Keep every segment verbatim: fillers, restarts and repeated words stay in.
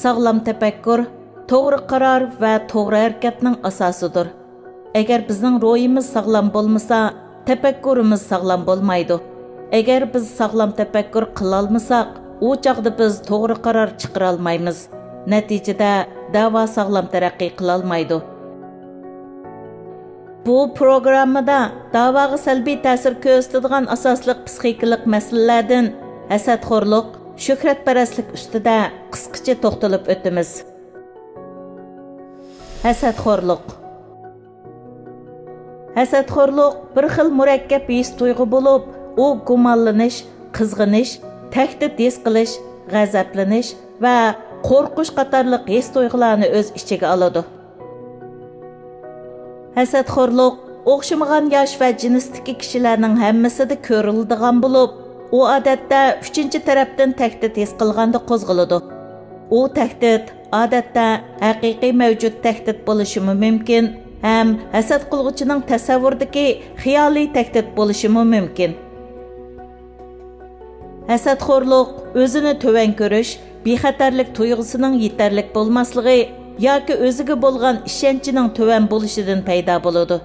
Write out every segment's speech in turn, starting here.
ساغلام تەپەككۇر، توغرا قارار ۋە توغرا ھەرىكەتنىڭ ئاساسىدۇر. ئەگەر بىزنىڭ روھىمىز ساغلام بولمىسا، تەپەككۇرىمىز ساغلام بولمايدۇ. ئەگەر بىز ساغلام تەپەككۇر قىلالمىساق، ئۇ چاغدا بىز توغرا قارار چىقىرالمايمىز. نەتىجىدە، دەۋا ساغلام تەرەققىي قىلالمايدۇ. بۇ پروگراممىدا دەۋاغا سەلبىي تەسىر كۆرسىتىدىغان ئاساسلىق پسىخىكىلىق مەسىلىلەردىن ھەسەتخورلۇق، شۆھرەتپەرەسلىك ئۈستىدە قىسقىچە توختىلىپ ئۆتىمىز. ھەسەتخورلۇق. ھەسەتخورلۇق بىر خىل مۇرەككەپ ھېس-تۇيغۇ بولۇپ، ئۇ گۇمانلىنىش، قىزغىنىش، تەھدىت ھېس قىلىش، غەزەپلىنىش ۋە قورقۇش قاتارلىق ھېس-تۇيغۇلارنى ئۆز ئىچىگە ئالىدۇ. ھەسەتخورلۇق ئوخشىمىغان ياش ۋە جىنستىكى كىشىلەرنىڭ ھەممىسىدە كۆرۈلىدىغان بولۇپ، ئۇ ئادەتتە ئۈچىنچى تەرەپتىن تەھدىت ھېس قىلغاندا قوزغىلىدۇ. ئۇ تەھدىت ئادەتتە ھەقىقىي مەۋجۇت تەھدىت بولۇشىمۇ مۇمكىن ھەم ھەسەت قىلغۇچىنىڭ تەسەۋۋۇرىدىكى خىيالىي تەھدىت بولۇشىمۇ مۇمكىن. ھەسەتخورلۇق ئۆزىنى تۆۋەن كۆرۈش، بىخەتەرلىك تۇيغۇسىنىڭ يېتەرلىك بولماسلىقى ياكى ئۆزىگە بولغان ئىشەنچىنىڭ تۆۋەن بولۇشىدىن پەيدا بولىدۇ.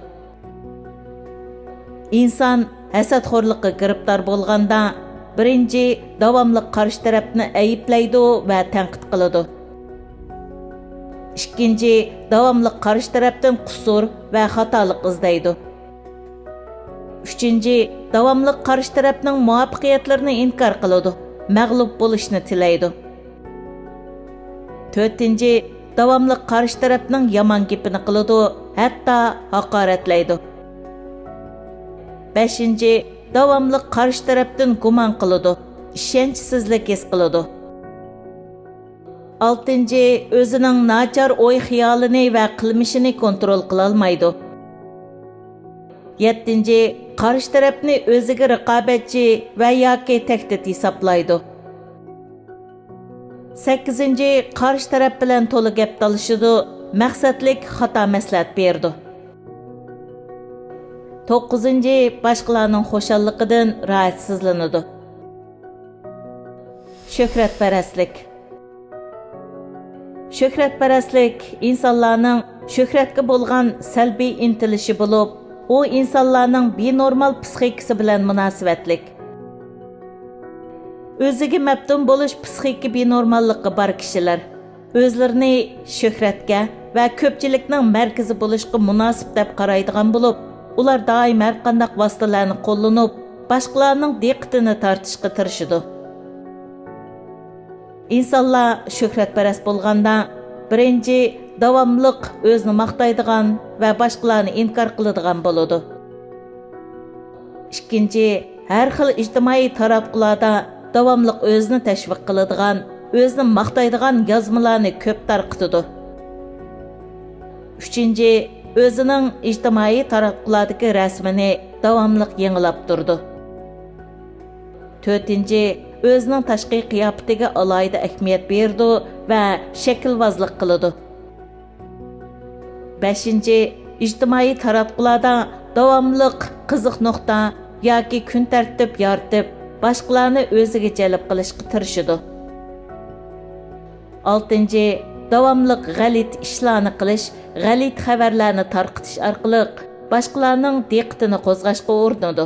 ئىنسان ھەسەتخورلۇققا گىرىپتار بولغاندا، بىرىنچى، داۋاملىق قارشى تەرەپنى ئەيىبلەيدۇ ۋە تەنقىد قىلىدۇ. ئىككىنچى، داۋاملىق قارشى تەرەپتىن قۇسۇر ۋە خاتالىق ئىزدەيدۇ. ئۈچىنچى، داۋاملىق قارشى تەرەپنىڭ مۇۋەپپەقىيەتلىرىنى ئىنكار قىلىدۇ، مەغلۇپ بولۇشنى تىلەيدۇ. تۆتىنچى، داۋاملىق قارشى تەرەپنىڭ يامان گېپىنى قىلىدۇ، ھەتتا ھاقارەتلەيدۇ. بەشىنچى، داۋاملىق قارشى تەرەپتىن گۇمان قىلىدۇ، ئىشەنچسىزلىك ھېس قىلىدۇ. ئالتىنچى، ئۆزىنىڭ ناچار ئوي-خىيالىنى ۋە قىلمىشىنى كونترول قىلالمايدۇ. يەتتىنچى، قارشى تەرەپنى ئۆزىگە رىقابەتچى ۋە ياكى تەھدىت ھېسابلايدۇ. سەككىزىنچى، قارشى تەرەپ بىلەن تولا گەپ تالىشىدۇ، مەقسەتلىك خاتا مەسلىھەت بېرىدۇ. توققۇزىنچى، باشقىلارنىڭ خۇشاللىقىدىن راھەتسىزلىنىدۇ. شۆھرەتپەرەسلىك. شۆھرەتپەرەسلىك ئىنسانلارنىڭ شۆھرەتكە بولغان سەلبىي ئىنتىلىشى بولۇپ، ئۇ ئىنسانلارنىڭ بىنورمال پسىخىكىسى بىلەن مۇناسىۋەتلىك. ئۆزىگە مەپتۇن بولۇش پسىخىكا بىنورماللىقى بار كىشىلەر ئۆزلىرىنى شۆھرەتكە ۋە كۆپچىلىكنىڭ مەركىزى بولۇشقا مۇناسىپ دەپ قارايدىغان بولۇپ، ئۇلار دائىم ھەرقانداق ۋاسىتىلەرنى قوللىنىپ، باشقىلارنىڭ دىققىتىنى تارتىشقا تىرىشىدۇ. ئىنسانلار شۆھرەتپەرەس بولغاندا، بىرىنچى، داۋاملىق ئۆزىنى ماختايدىغان ۋە باشقىلارنى ئىنكار قىلىدىغان بولىدۇ. ئىككىنچى، ھەر خىل ئىجتىمائىي تاراتقۇلاردا داۋاملىق ئۆزىنى تەشۋىق قىلىدىغان، ئۆزىنى ماختايدىغان يازمىلارنى كۆپ تارقىتىدۇ. ئۈچىنچى، ئۆزىنىڭ ئىجتىمائىي تاراتقۇلاردىكى رەسىمىنى داۋاملىق يېڭىلاپ تۇرىدۇ. تۆتىنچى، ئۆزىنىڭ تاشقى قىياپىتىگە ئالاھىدە ئەھمىيەت بېرىدۇ ۋە شەكىلۋازلىق قىلىدۇ. بەشىنچى، ئىجتىمائىي تاراتقۇلاردا داۋاملىق قىزىق نۇقتا ياكى كۈن تەرتىپ يارىتىپ، باشقىلارنى ئۆزىگە جەلپ قىلىشقا تىرىشىدۇ. ئالتىنچى، داۋاملىق غەلىتە ئىشلارنى قىلىش، غەلىتە خەۋەرلەرنى تارقىتىش ئارقىلىق باشقىلارنىڭ دىققىتىنى قوزغاشقا ئۇرۇنىدۇ.